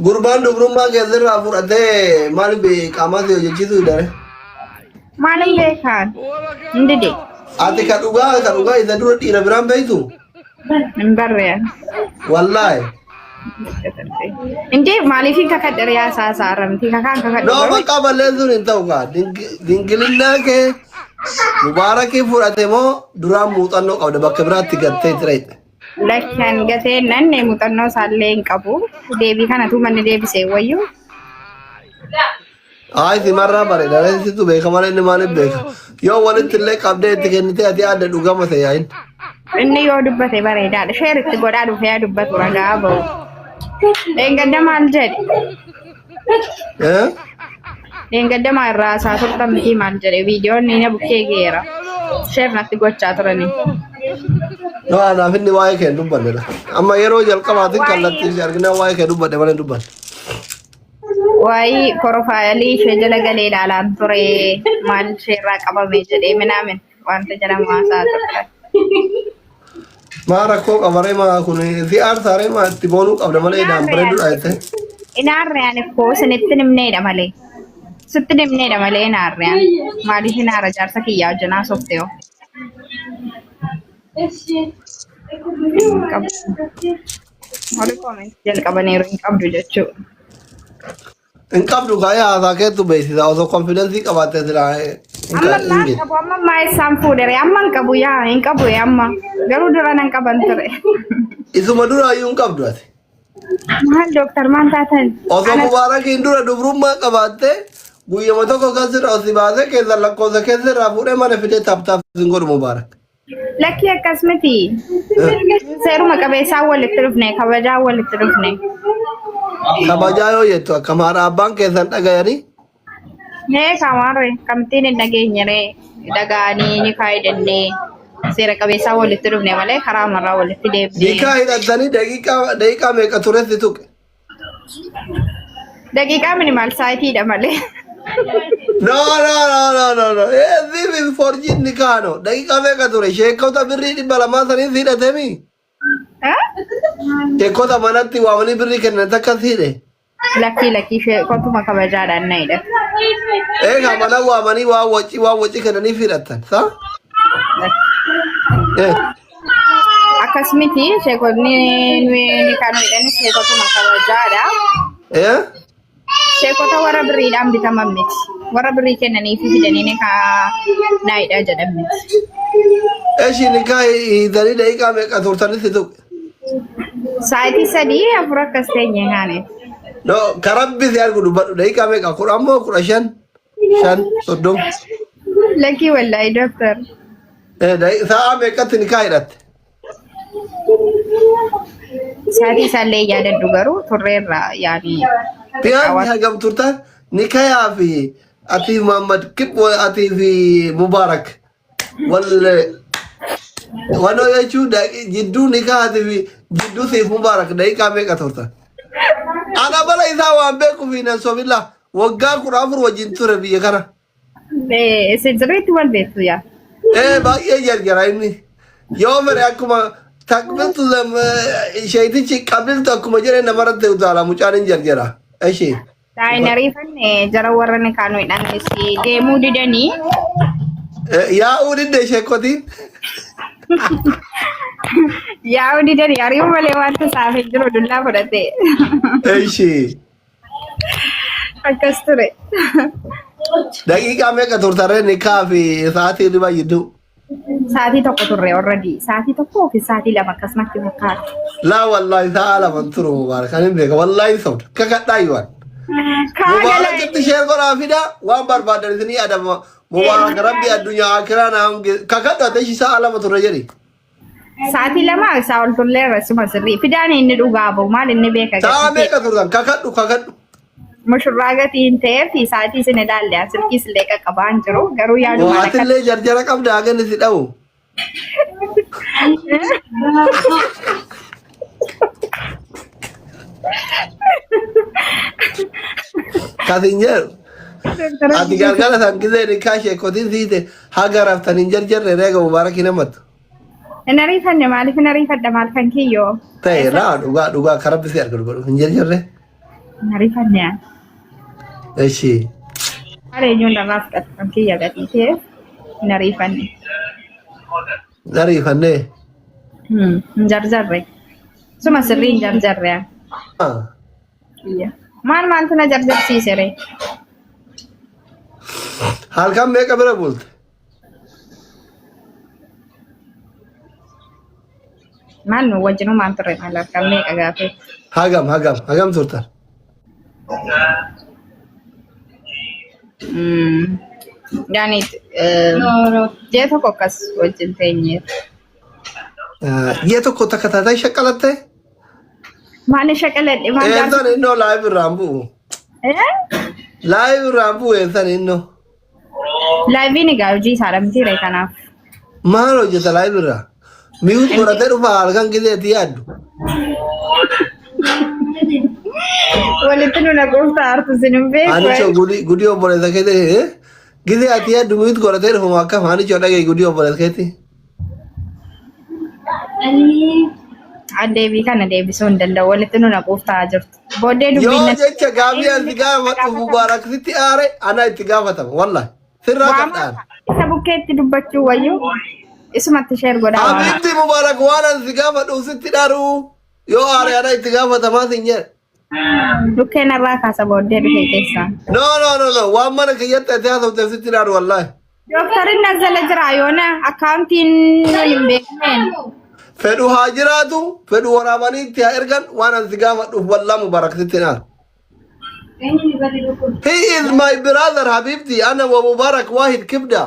Gurbaan dubrummaa keessirraa fudhatee maaliif qaamaa si hojjechiisuu didare? Maalin beekaan? Hin dide. Ati ka dhugaa isa dura dhiira biraan beektu? Hin barreen. Wallaahi. Indee maaliifin kakadhe riyaa isaa isaa irra miti kakaan kakadhu No, garuu maqaa balleessuun hin ta'u kaa. Dingilinnaa kee Mubaarakii fudhate moo duraan muuxannoo qabda bakka biraatti gattee tireedha? Lakkan gatee nanne muuxannoo isaallee hin qabu. Deebii kanatu manni deebisee wayyuu. Ayi simarraa bareeda. Situ beeka malee inni maaliif beeka? Yoo walitti illee qabdee itti kennitee ati adda dhugama ta'e yaayin. Inni yoo dubbate bareedaadha. Share itti godhaa dhufee haa dubbatu ragaa bahu. Dheengadda maal jedhe? Eh? Dheengadda maal irraa isaa turtan miti maal jedhe? Viidiyoon ni na bukkee geera. Share natti gochaa turani. No, anaaf inni waa'ee kee hin dubbanne. Amma yeroo jalqabaatiin kallattii si argina waa'ee kee dubbadhe malee hin dubbanne. Waa'ee profile ishee jala galee ilaalaan ture, maal ishee irraa qabame jedhee minaamin wanta jedhamu haasaa turtan. Maa rakkoo qabaree maa kun si aarsaaree maa itti boonuu qabda malee idaan bareeduudha jettee. Inaarre ani koo isinitti himneedha malee. Sitti himneedha malee inaarre ani. Maaliif inaara jaarsa kiyyaa wajjin haasofte hoo? Hin qabdu. Warri comment jalqabaniiru hin qabdu jechuudha. Hin qabdu kaayee haasaa keetu beeksisa osoo confidence qabaatte silaa hin Amma ammaa hin qabu, amma ammaa isaan fuudhere, amma hin qabu, yaa hin qabu amma garuu dura nan qaban ture. Isuma duraayyuu hin qabdu ati. Maal dooktar, maal taatan? Osoo Ana Mubaarakiin dura dubrummaa qabaatte guyyama tokko kasirra osii baasee keessa lakkoofsa keessa irraa fuudhee mana fidee taaptaaf sin godhu Mubaarak. Lakkii, akkas miti. Seeruma qabeessaan walitti dhufne, kabajaan walitti dhufne. Kabajaa yoo jettu akkam haadha abbaan keessan dhagayanii? Mee kamaarre kamittiin hin dhageenye ree? Dhaga'anii ni kaayidannee seera qabeessaan walitti dhufne malee karaa marraa walitti deebinee. Nikaa hidhattanii daqiiqaa meeqa turetti tuqe? Daqiiqaa minimal saayitiidha malee. No, no, no, no, no, no. This is forged nikaa, no. Daqiiqaa meeqa ture? Sheekota birrii 200 saniin si hidhatemi? Sheekota manatti waamanii birrii kennan takka si hidhe. Lakkii, lakkii, sheekotuma kabajaadhaan na hidhate. Egaa mana waamanii waan wacii kennaniif hidhattan. Sa? Akkas miti, sheekotni nuyi ni kan hidhan sheekotuma kabajaadha. Eh? Sheekota warra birriidhaan bitaman miti. Warra birrii kennanii fi fidanii ni kaa na hidhaa jedhan miti. Eshi, nikaa hiitanii daqiiqaa meeqa turtanii si tuqe? Sa'aatii 3, 4 akkas teenye kaane. No, karabbi si argu dubbadhu, daqiiqaa meeqa? 10 moo 15? 5, 30? Lakkii, wallaahi dooktar. Sa'a meeqatti nikaa hidhatte? Sa'aatii isaallee yaadadhu garuu turreerra yaani. Biyaan hagam turtan nikayaa fi ati Muhammad Kib ati fi Mubarak wal wanoo jechuun jidduu nikaatii fi jidduu siif Mubarak daqiiqaa meeqa turtan? Ana bala isaa waan beekuuf hin sobilla, waggaa 14 wajjin ture biyya kana. Isin sirriitti wal beektu yaa. Ee, baay'ee jarjara inni. Yoo fedhe akkuma takbiltu sheetichi qabiltu akkuma jedhe namarratti utaala, mucaan hin jarjara. Eshi. Daa'inariifanne jara warra ni kaanu hidhannis deemuu didanii. Yaa'uu didde sheekotiin. Yaa'uu didanii, ari'uu malee wanta isaaf hin jiru, dullaa fudhate. Eshi. Akkas ture. Daqiiqaa meeqa turtarree nikaa fi sa'aatii riba jidduu? Sa'aatii 1 turre already. Sa'aatii 1 fi sa'aatii 2 akkas natti fakkaata. Laa, wallaahi sa'a 2 turu Mubaarak kan hin beeka, wallaahi sobda kakadhaa yiwaan. Kaagala. Mubaarakitti share godhaa fidaa, waan barbaadan isinii adama. Mubaarak rabbi addunyaa akiraa naa kakadhu ati ishii sa'a 2 turre jedhi. Sa'aatii 2 isaa ol turleerra, suma sirrii. Fidaan inni dhugaa bahu maal inni beeka Sa'a gatii ta'e. meeqa turtan? Kakadhu, kakadhu. Mushurraa gatii hin ta'eef sa'aatii isin ilaalle, silkiis illee qaqqabaa hin jiru garuu yaadumaan akka Atillee jarjara qabda haga inni si dha'u. Kasin jedhu. Ati galgala san gisee nikaa sheekotiin siite haga raftan hin jarjarre reega Mubaarakii namattu. Hin ariifanne, maaliif hin ariifadha, maal kan kiyyoo? Ta'e laa, dhugaa dhugaa karabbi si argatu godhu hin jarjarre. Hin ariifanne ani. Eshi. Maal eenyuun narraa fudhatu kan kiyya gatii ta'eef hin ariifanne. Hin ariifannee. Hin jarjarre. Suma sirrii hin jarjarre ani. Ah. Kiyya. Maal maaltu na jarjarsiise ree? Halkan meeqa bira bulte? Maal nu wajjinumaan turre maal halkan meeqa gaafee? Hagam hagam hagam turtan? Yaani ji'a tokko akkas wajjin teenyeera. Ji'a tokko takka taatee shaqqalatte? Maal shaqaladhe maal Eessan jaarsa? innoo live irraan bu'u. Eh? Live irraan bu'u eessan innoo. Liveiin egaa hojii isaadha miti ree kanaaf. Maal hojjeta live irraa? Mute godhatee dhufa halkan gizeetti yaaddu. Walitti nu naquuf taartu sin hin beeku. Anicho gudii gudii obboleessa keetii gizee ati yaaddu mute godhatee dhufuma akkam anicho dhaga'i gudii obboleessa keetii. An deebii kana deebisuu hin danda'u. Walitti nu naquuf ta'aa jirtu. Booddee Yoo dubbiin natti jecha gaafii ani gaafadhu Mubaarak sitti aare ana itti gaafatama wallahi. Sirraa Waama kadhaan. isa bukkeetti dubbachuu wayyuu isumatti sheer godhaa waama. Habiibti Mubaarak waan ani si gaafadhu sitti dharu yoo aare ana itti gaafatamaa sin jedhe. Dhukkee narraa kaasa booddee dhufee keessaa. No no no no waan mana kiyyatti ati haasofteef sitti dharu wallahi. Dooktarri Nazzala jira yoona akkaawuntiin nun hin beekneen. Fedhu haa jiraatu fedhu waraabanii itti haa ergan waan ani si gaafadhuuf wallah Mubaarak sitti dhaaru. He is my brother Habibti ana wa Mubarak wahid kibda.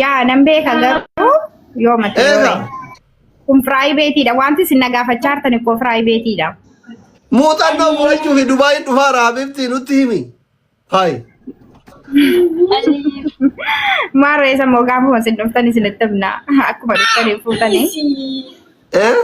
Yaa nan beeka garuu yoo mata Eega. Kun firaayibeetiidha. Wanti isin na gaafachaa jirtan ikkoo firaayibeetiidha. Muuxannoo fudhachuu fi Dubaayin dhufaara Habibti nutti himi. Hayi. Maarree isa immoo gaafuma isin dhuftan isinitti himna. Akkuma dhuftanii fuutanii. Eh?